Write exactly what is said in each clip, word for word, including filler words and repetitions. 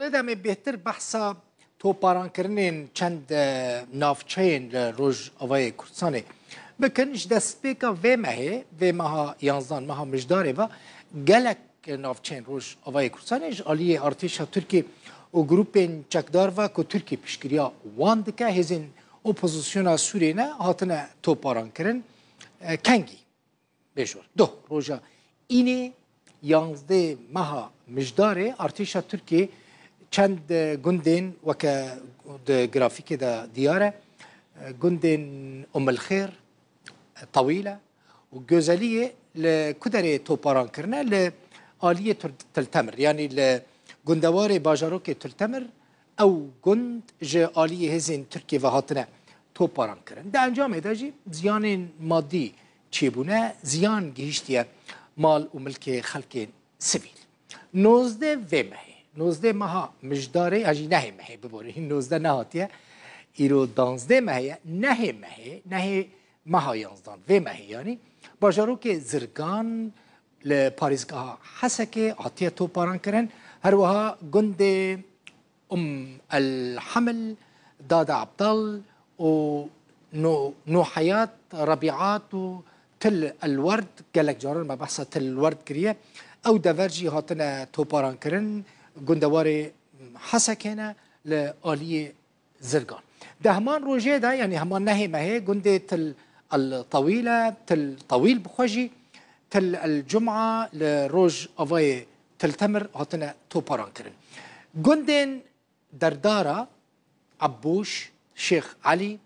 Lê demê bêhtir behsa toparankirinên çend, e, navçeyên li Rojavayê Kurdistanê bikin. Ji destpêka vê mehê, vê meha yanzdan, meha Mijdarê ve, gelek navçeyên Rojavayê Kurdistanê ji aliyê artêşa Tirkiyê û grûpên çekdar ve ku Tirkiye piştgiriya wan dike, hêzên opozisyona Sûriyê ne, hatine toparankirin. E, kengî? Bêjor. Doh, roja înê yanzdeh meha Mijdarê, artêşa Tirkiyê çend, e, gundên, weke di grafîkê de diyar e, e, gundên Umilxêr, e, Tawîle û Gözeliyê li ku derê toparan kirine? Li aliyê Til-, Tiltemir, yanî li gundewarê bajarokê Tiltemir, ew gund ji aliyê hêzên Tirkiyê ve hatine toparan kirin. Di encamê de jî ziyanên madî çêbûne, ziyan gihiştiye mal û milkê xelkên sivîl. Nozdeh vê mehê, nozdeh meha Mijdarê, ya jî nehê mehê, biborî, nozdeh nehatiye, îro danzdeh mehê ye, nehê mehê, nehê meha yanzdan, vê mehê yanî, bajarokê Zirgan li parêzgeha Hesekê hatiye toparan kirin, her wiha gundê Um El Hemil, Dada Abdal û No-, Noheyat, Rebiat û Til El Werd, gelek caran me behsa Til El Werd kiriye. Ew dever jî hatine toparan kirin, gundewarê Hesekê ne li aliyê Zirgan. Di heman rojê de, yanî heman nehê mehê, gundê Til El Tawîle, Til Tawîl bi xwe jî, Til El Cuma li rojavayê Til Temir hatine toparan kirin. Gundên Derdara, Ebbûş, Şêx Elî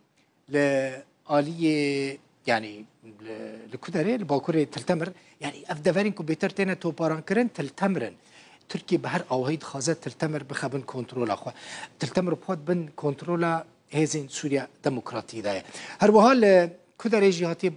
li aliyê, yanî li, li ku derê? Li bakurê Til Temir. Yanî ev deverên ku bêtir têne toparan kirin, Til Temir in. Tirkiye bi her awahî dixwaze Til Temir bixe bin kontrola xwe. Til Temir bi xwe bin kontrola hêzên Sûriya Demokratî de ye. Her wiha li ku derê jî hatiye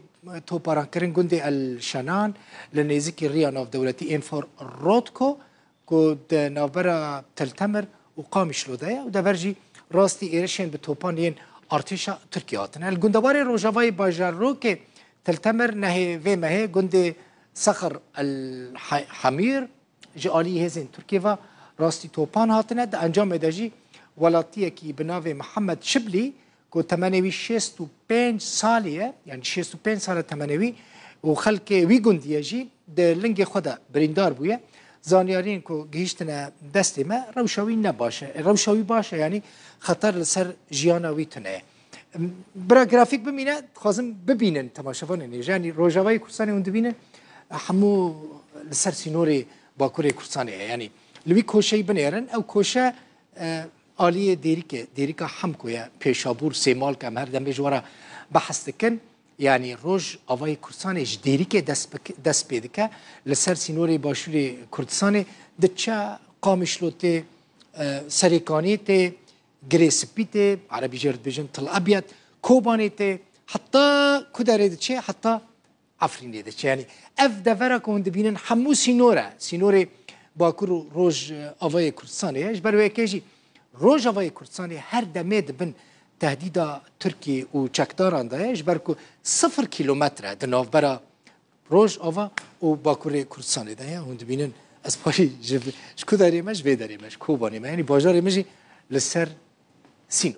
toparan kirin, gundê El Şenan li nêzîkî riya navdewletî Enfor Rotko, ku di navbera Til Temir û Qamişlo de ye û dever jî rastî êrişên bi topan yên artêşa Tirkiyê hatine. Li gundewarê rojavayê bajarokê Til Temir nehê vê mehê gundê Sexir El He-, Hemîr ji alî hêzên Tirkiyê ve rastî topan hatine. Di encamê de jî welatiyekî bi navê Mihemed Şiblî, ku temenê wî şêst û pênc salî ye, yanî şêst û pênc sal e temenê wî, û xelkê wî gundî ye jî di lingê xwe de birîndar bûye. Zanyariyên ku gihîştine destê me, rewşa wî ne baş e. Rewşa wî baş e, yanî xeter li ser jiyana wî tune ye. Bira grafîk bimîne, dixwazim bibînin temaşevanên hêja. Yanî Rojavayê Kurdistanê hûn dibînin, hemû li ser sînorê Bakurê Kurdistanê ye. Yanî li wî koşeyî binêrin, ew koşe, e, aliyê Dêrikê, Dêrika Hemko ye, Pêşabûr, Sêmalk, em her demê ji we re behs dikin. Yanî Rojavayê Kurdistanê ji Dêrikê dest bik-, dest pê dike, li ser sînorê başûrê Kurdistanê diçe, Qamişlo tê, e, Serêkaniyê tê, Girê Spî tê, Erebî jê re dibêjin Til Ebyed, Kobanê tê, heta ku derê diçe? Heta Efrînê diçe. Yanî ev devera ku hûn dibînin hemû sînor e. Sînorê Bakur û Rojavayê Kurdistanê ye. Ji ber wê yekê jî Rojavayê Kurdistanê her demê di bin tehdîda Tirkiyê û çekdaran de ye. Ji ber ku sifir kîlometre di navbera Rojava û Bakurê Kurdistanê de ye. Hûn dibînin ez parî ji, ji ku derê me, ji vê derê me, ji Kobanê me. Yanî bajarê me jî li ser sînor.